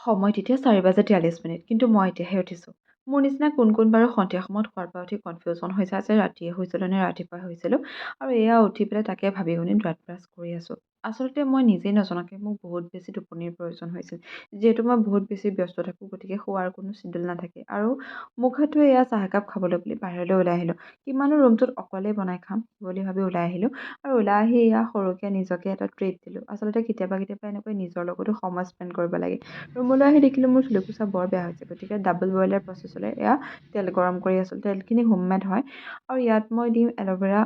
সময় তেতিয়া 4 বাজি 43 মিনিট, কিন্তু মই এতিয়াহে উঠিছোঁ। মোৰ নিচিনা কোন কোন বাৰু সন্ধিয়া সময়ত শোৱাৰ পৰা উঠি কনফিউজন হৈ যায় যে ৰাতিয়ে শুইছিলোঁ নে ৰাতিপুৱাই শুইছিলোঁ? আৰু এয়া উঠি পেলাই তাকে ভাবি গুণি দাঁত ব্ৰাছ কৰি আছোঁ। আচলতে মই নিজেই নজনাকৈ মোক বহুত বেছি টোপনিৰ প্ৰয়োজন হৈছিল। যিহেতু মই বহুত বেছি ব্যস্ত থাকোঁ, গতিকে শোৱাৰ কোনো চিডুল নাথাকে। আৰু মুখ হাত ধুই এয়া চাহ একাপ খাবলৈ বুলি বাহিৰলৈ ওলাই আহিলোঁ। কিমানো ৰুমটোত অকলে বনাই খাম বুলি ভাবি ওলাই আহিলোঁ। আৰু ওলাই আহি এয়া সৰুকৈ নিজকে এটা ট্ৰিট দিলোঁ। আচলতে কেতিয়াবা কেতিয়াবা এনেকৈ নিজৰ লগতো সময় স্পেণ্ড কৰিব লাগে। ৰুমলৈ আহি দেখিলোঁ মোৰ চুলিকোছা বৰ বেয়া হৈছে, গতিকে ডাবল বইলাৰ প্ৰচেছৰে এয়া তেল গৰম কৰি আছোঁ। তেলখিনি হোমমেড হয়। আৰু ইয়াত মই দিম এল'ভেৰা,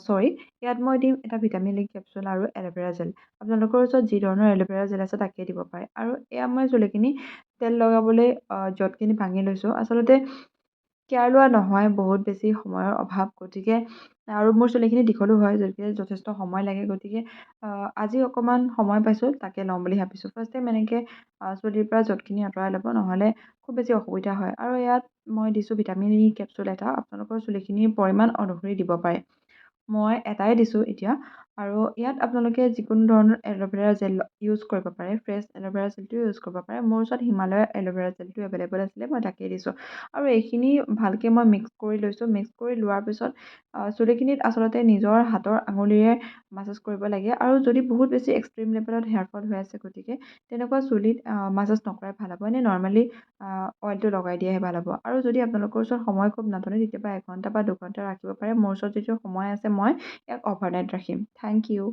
চৰি, ইয়াত মই দিম এটা ভিটামিন ই কেপচুল আৰু এল'ভেৰা জেল। আপোনালোকৰ ওচৰত যি ধৰণৰ এল'ভেৰা জেল আছে, তাকেই দিব পাৰে। আৰু এয়া মই চুলিখিনি তেল লগাবলৈ জঁটখিনি ভাঙি লৈছোঁ। আচলতে কেয়াৰ লোৱা নহয়, বহুত বেছি সময়ৰ অভাৱ, গতিকে আৰু মোৰ চুলিখিনি দীঘলো হয়, গতিকে যথেষ্ট সময় লাগে। গতিকে আজি অকণমান সময় পাইছোঁ, তাকে ল'ম বুলি ভাবিছোঁ। ফাৰ্ষ্ট টাইম এনেকৈ চুলিৰ পৰা জঁটখিনি আঁতৰাই ল'ব, নহ'লে খুব বেছি অসুবিধা হয়। আৰু ইয়াত মই দিছোঁ ভিটামিন ই কেপচুল এটা। আপোনালোকৰ চুলিখিনিৰ পৰিমাণ অনুসৰি দিব পাৰে। মই এটাই দিছোঁ এতিয়া। আৰু ইয়াত আপোনালোকে যিকোনো ধৰণৰ এল'ভেৰা জেল ইউজ কৰিব পাৰে, ফ্ৰেছ এল'ভেৰা জেলটো ইউজ কৰিব পাৰে। মোৰ ওচৰত হিমালয়া এল'ভেৰা জেলটো এভেইলেবল আছিলে, মই তাকেই দিছোঁ। আৰু এইখিনি ভালকৈ মই মিক্স কৰি লৈছোঁ। মিক্স কৰি লোৱাৰ পিছত চুলিখিনিত আচলতে নিজৰ হাতৰ আঙুলিৰে মাছাজ কৰিব লাগে। আৰু যদি বহুত বেছি এক্সট্ৰিম লেভেলত হেয়াৰ ফল হৈ আছে, গতিকে তেনেকুৱা চুলিত মাছাজ নকৰাই ভাল হ'ব। এনেই নৰ্মেলি অইলটো লগাই দিয়াহে ভাল হ'ব। আৰু যদি আপোনালোকৰ ওচৰত সময় খুব নাটনে, তেতিয়াবা এঘণ্টা বা 2 ঘণ্টা ৰাখিব পাৰে। মোৰ ওচৰত যিটো সময় আছে, মই ইয়াক অভাৰনাইট ৰাখিম। Thank you.